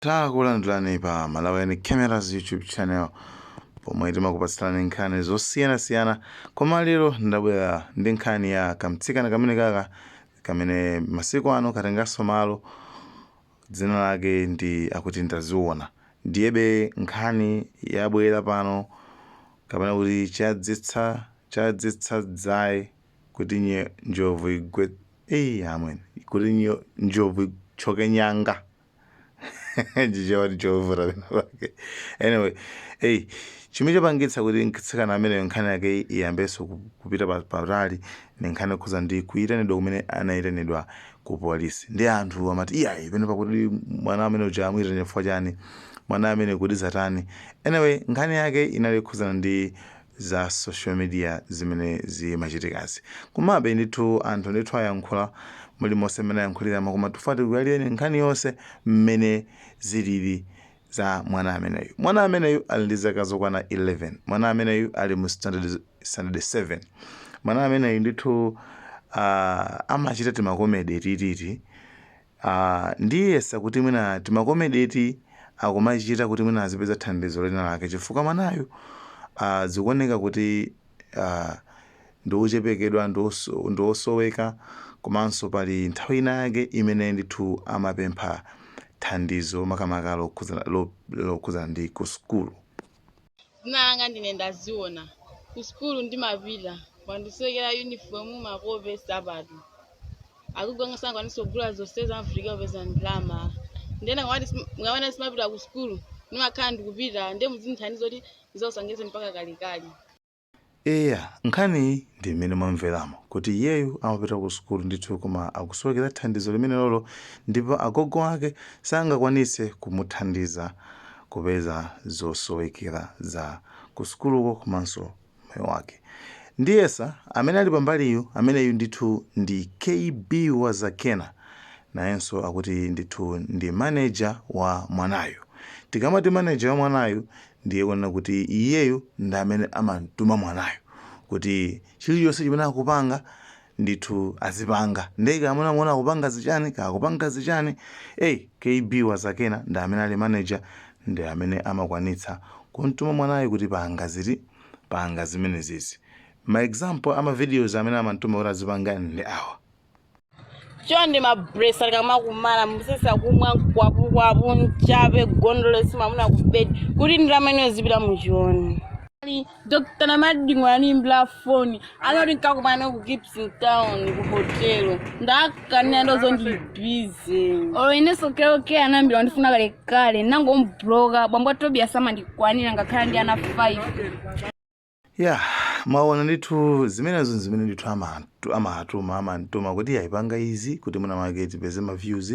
Takulandirani pa Malawian Cameras YouTube channel, pomwe timakupatsirani nkhani zosiyanasiyana. Koma lero ndabwera ndi nkhani ya kamtsikana kamene kaka kamene masiku ano katenganso malo. Dzina lake ndi akuti Ndaziona. Ndiyebe nkhani yabwera pano, kapena kuti chadzetsa dzaye kuti njovu igwe, eyi amwene, kuti njovu ichoke nyanga. Chichewa ndichovuta pena pake. Anyway, eyi, chimene chapangitsa kuti mtsikana ameneyo nkhani yake iyambenso kupita patali ni nkhani yokhuza ndi kuyitanidwa kumene anayitanidwa ku polisi. Ndi anthu amati, "Iyayi, pene pakuti mwana amene uja amuyitana chifukwa chani? Mwana amene kuti zatani?" Anyway, nkhani yake inali yokhuzana ndi za social media zimene zimachitikazi. Komabe ndithu anthu ndithu ayankhula mulimonse mmene ayankhulira, koma tifuna tikuyalireni nkhani yonse mmene zilili za mwana ameneyu. Mwana ameneyu ali ndi zaka zokwana 11. Mwana ameneyu ali mu standard 7. Mwana ameneyu ndithu amachita tima comedy tititi. Ndiyesa kuti mwina tima comedy ti akumachita kuti mwina azipeza thandizo lina lake, chifukwa mwanayu zikuoneka kuti ndi wochepekedwa, ndi wosoweka. Komanso pali nthawi ina yake imene ndithu amapempha thandizo, makamaka lokhuzana ndi ku sukulu. Dzina langa ndine Ndaziona. Ku sukulu ndimapita, wandisowekera uniform, makope, sapato. Agogo anga sangakwanise kugula zonse, zamvutika kupeza ndalama. Ndena ngamene simapita ku sukulu, ndimakhala ndikupita, ndiye muzindithandiza kuti ndizakusangitse mpaka kalekale. Eya, nkhani ndi mmene mwamveramo kuti iyeyu amapita ku sukulu ndithu, koma akusowekera thandizo limene lolo, ndipo agogo ake sangakwanitse kumuthandiza kupeza zosowekera za ku sukuluko komanso moyo wake. Ndiyesa amene ali pambaliyu, ameneyu ndithu ndi KB Wazakena. Nayenso akuti ndithu ndi manager wa mwanayu. Tikamati manager wa mwanayu, ndiye kunena kuti iyeyu ndi amene amamtuma mwanayu kuti chilichonse chimene akupanga ndithu azipanga. Ndiye kamuna muona akupanga zichani, kakupanga zichani, eyi, KB Wazakena ndi amene ali manager, ndi amene amakwanitsa kumtuma mwanayu kuti panga ziti, panga zimene zizi. Ma example ama videos amene amamtuma kuti azipanga ndi awa. Chonde, mabresa tikamakumana musesa kumwa mkwapukwapu, mchape gondolesi mamuna ku bedi kuti ndalama ino zipita muchioni. Dr Namadingo animbira foni, anoti nkakumana ku Gibson Town ku hotelo. Ndakanena ndozo ndili busy. Olo inenso keoke anambira ndifuna kalekale, nangombloka. Bambo Tobias amandikwanira ngakhala ndi ana 5. Ya, mwaona ndithu, zimenezo zimene ndithu amatuma, amamtuma kuti ayipanga izi kuti mwina mwake tipeze ma views.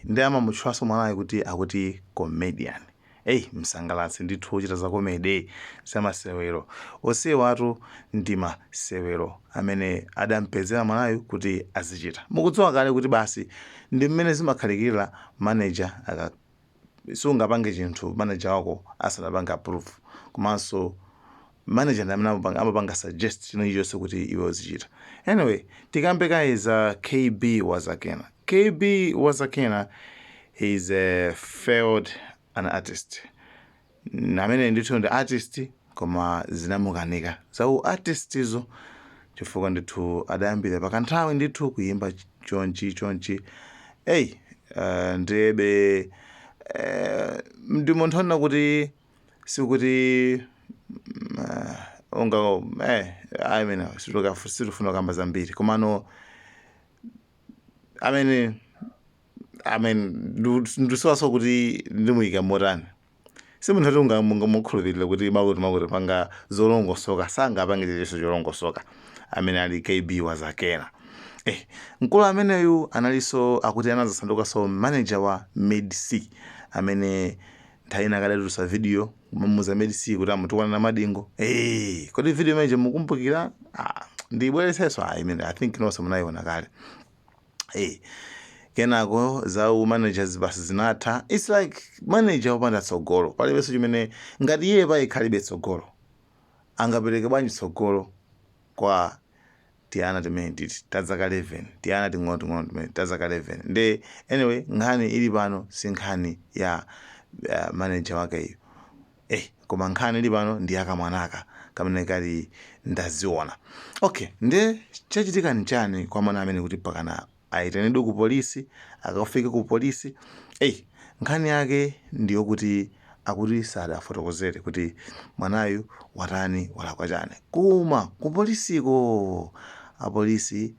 Ndi amamutchulanso mwanayo kuti akuti comedian, eyi, msangalatsi ndithu, wochita za comedy, zamasewero. Osewatu ndi masewero amene adampezera mwanayu kuti azichita. Mukudziwa kale kuti basi ndi mmene zimakhalikira. Manager aka sungapange chinthu manager wako asanapange approve. Komanso manager ndi amene amapanga suggest china chilichonse kuti iwe uzichita. Anyway, tikambe kaye za KB Wazakena. KB Wazakena is a failed an artist. Amene ndithu ndi artist, koma zinamukanika za u artist izo, chifukwa ndithu adayambira pakanthawi ndithu kuyimba chonchi chonchi. Eyi, ndiyebe ndi munthu onena kuti sikuti unga I mean, sitifuna kukamba zambiri, komano amene, I mean, ndisiwaso kuti ndimuyika motani. Si munthu ati ungamukhulupirire kuti makuti makuti panga zolongosoka, sangapange chilichonse cholongosoka amene ali KB Wazakena. Mkulu ameneyu analinso akuti anazasandukanso manager wa Made C, amene nthawi ina akadatulutsa video kumamuza Made C kuti amutukwana Namadingo. Kodi video imeneyi mukumbukira? Ah, ndibweretsenso? Ah, imene I think nonse munayiona kale. Kenako za u managers basi zinatha. It's like manager wopanda tsogolo, palibenso chimene. Ngati iye payekha alibe tsogolo, angapereke bwanji tsogolo kwa Tiana timene titi tazaka 11, tiana ting'onoting'ono timene tazaka 11. Nde anyway, nkhani ili pano si nkhani ya manager wakeyo, koma nkhani ili pano ndi yakamwanaka kamene kali Ndaziona. Okay, nde chachitika nchani kwa mwana amene kuti pakana ayitanidwe ku polisi, akafike ku polisi? Nkhani yake ndiyokuti akuti sadafotokozere kuti mwanayu watani, walakwa chani, koma ku polisiko apolisi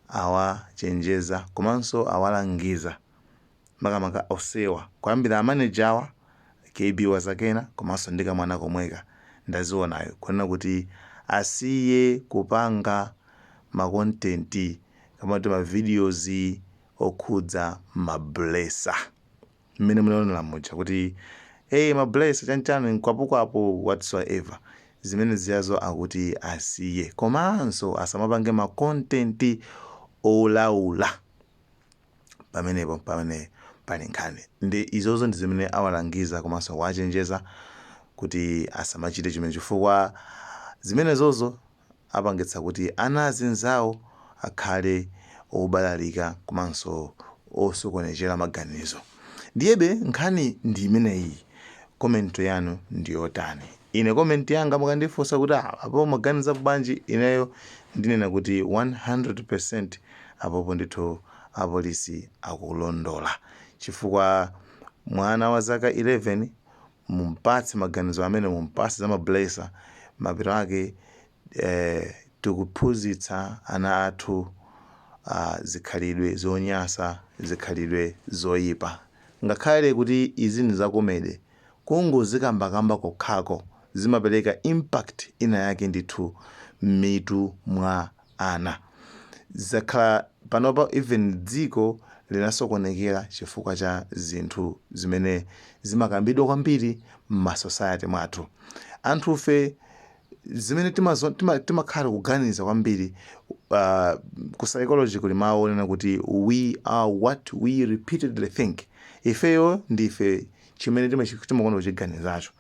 awachenjeza komanso awalangiza, makamaka osewa, kuyambira amanejawa KB Wazakena komanso ndi kamwana komweka Ndazionayo, kunena kuti asiye kupanga ma content kamati ma videos okhudza mablesser, mmene munaonera muja kuti hey, mablesser chanchani, mkwapukwapu, whatsoever, zimene ziyazo akuti asiye, komanso asamapange ma content olaula. Pamenepo pamene pali nkhani ndi izozo, ndi zimene awalangiza komanso kuwachenjeza kuti asamachite chimene, chifukwa zimenezozo apangitsa kuti ana azinzawo akhale obalalika komanso osokonezera maganizo. Ndiyebe nkhani ndi imeneyi. Comment yanu ndiyotani? Ine comment yanga, mukandifunsa kuti, "Ah, apo maganiza bwanji?" ineyo ndinena kuti 100% apopo ndithu apolisi akulondola, chifukwa mwana wa zaka 11 mumpatse maganizo amene mumpatse za mablesser, mapeto ake tikuphunzitsa ana athu zikhalidwe zonyasa, zikhalidwe zoyipa. Ngakhale kuti izi ndi za comedy, kungozikambakamba kokhako zimapereka impact ina yake ndithu m'mitu mwa ana. Zakhala panopa, even dziko linasokonekera chifukwa cha zinthu zimene zimakambidwa kwambiri m'ma society mwathu. Anthufe zimene timakhala kuganiza kwambiri, ku psychology kuli mawu onena kuti "We are what we repeatedly think." Ifeyo ndife chimene timakonda kuchiganizacho.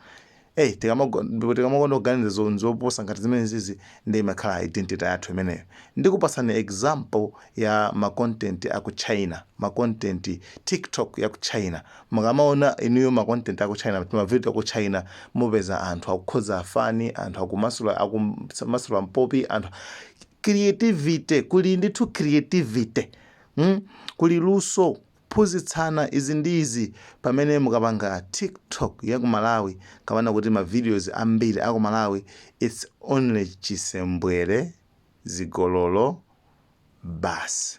Hey, tikamakonda kuganiza zoposa ngati zimene zizi, ndi imakhala identity yathu imeneyo. Ndikupasani example ya ma content aku China, ma content TikTok ya ku China. Mukamaona inuyo ma content aku China, mavideo aku China, mupeza anthu akukhoza afani, anthu akumasula mpopi, anthu creativity kuli ndithu, creativity, Kuli luso phunzitsana izi ndi izi. Pamene mukapanga TikTok ya ku Malawi, kapena kuti ma videos ambiri aku Malawi, it's only chisembwere, zigololo basi.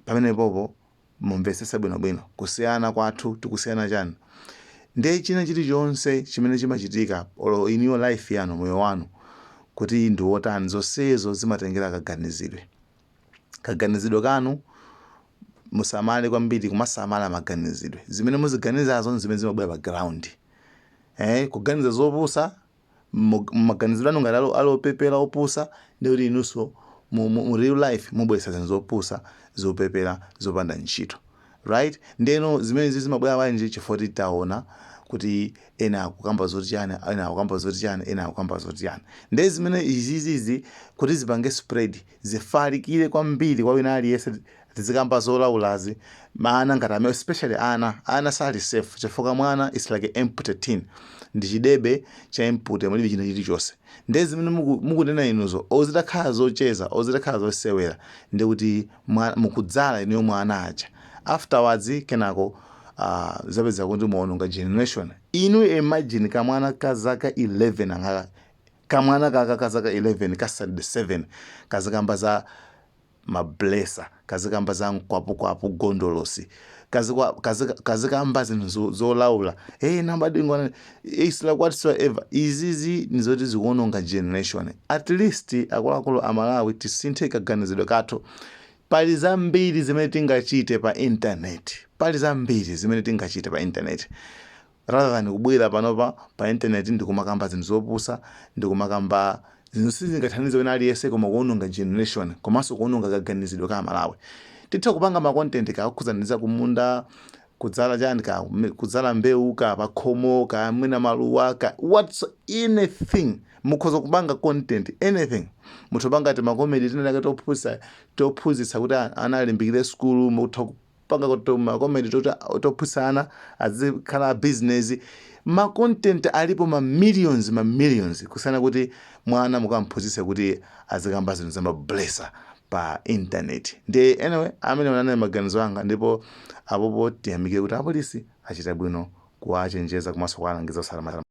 Pamenepopo mumvetsetse bwinobwino kusiyana kwathu, tikusiyana chani? Ndiye china chilichonse chimene chimachitika olo in your life yanu, moyo wanu kuti ndi wotani, zonsezo zimatengera kaganizidwe. Kaganizidwe kanu musamale kwambiri, kumasamala maganizidwe. Zimene muziganizazo zimene zimabwera pa ground. Kuganiza zopusa, maganizidwe anu ngati alopepera, opusa, ndikuti inunso mu real life mubweretsa zinthu zopusa, zopepera, zopanda ntchito, right? Ndeno zimenezi zimabwera bwanji? Chifukwa taona kuti ena akukamba zoti chani, ena akukamba zoti chani, ena akukamba zoti chani. Ndiye zimene izizizi kuti zipange spread, zifalikire kwambiri kwa wina aliyense, tizikamba zolaulazi, ana ngati amene, especially ana, ana sali safe, chifukwa mwana is like a empty tin, ndi chidebe cha empty, mulibe china chilichonse. Ndiye zimene mukunena inuzo, ozitakhala zocheza, ozitakhala zosewera, ndi kuti mukudzala inuyo mwana aja afterwards, kenako zapeza kuti muononga generation. Inu imagine kamwana ka zaka 11 angaka, kamwana kaka ka zaka 11, ka standard 7, kazikamba za mablesser, kazikamba za mkwapukwapu, gondolosi, kazikamba zinthu zolaula, hey, nambadingwana, it's like whatsoever. Izizi nizoti zikuononga generation. At least akuluakulu Amalawi tisinthe kaganizidwe kathu. Pali zambiri zimene tingachite pa internet, pali zambiri zimene tingachite pa internet rather than kubwera panopa pa internet ndikumakamba zinthu zopusa, ndikumakamba zinthu sizingathandize wina aliyense, koma kuononga generation komanso kuononga kaganizidwe ka Amalawi. Titha kupanga ma content kakhudzaniza kumunda. Kudzala chani ka, kudzala mbewu ka pakhomo ka, mwina maluwa ka, what's anything. Mukhoza kupanga content anything, mutha kupanga ti ma comedy tinenake tophunzitsa kuti ana alimbikire sukulu. Mutha kupanga kuti ma comedy tophunzitsa ana azikhala business. Ma content alipo ma millions, ma millions, kusiyana kuti mwana mukamphunzitse kuti azikamba zinthu za ma blesser pa internet. Ndi anyway, amene anali maganizo anga. Ndipo apopo tiyamikire kuti apolisi achita bwino kuwachenjeza komanso kuwalangiza osalama.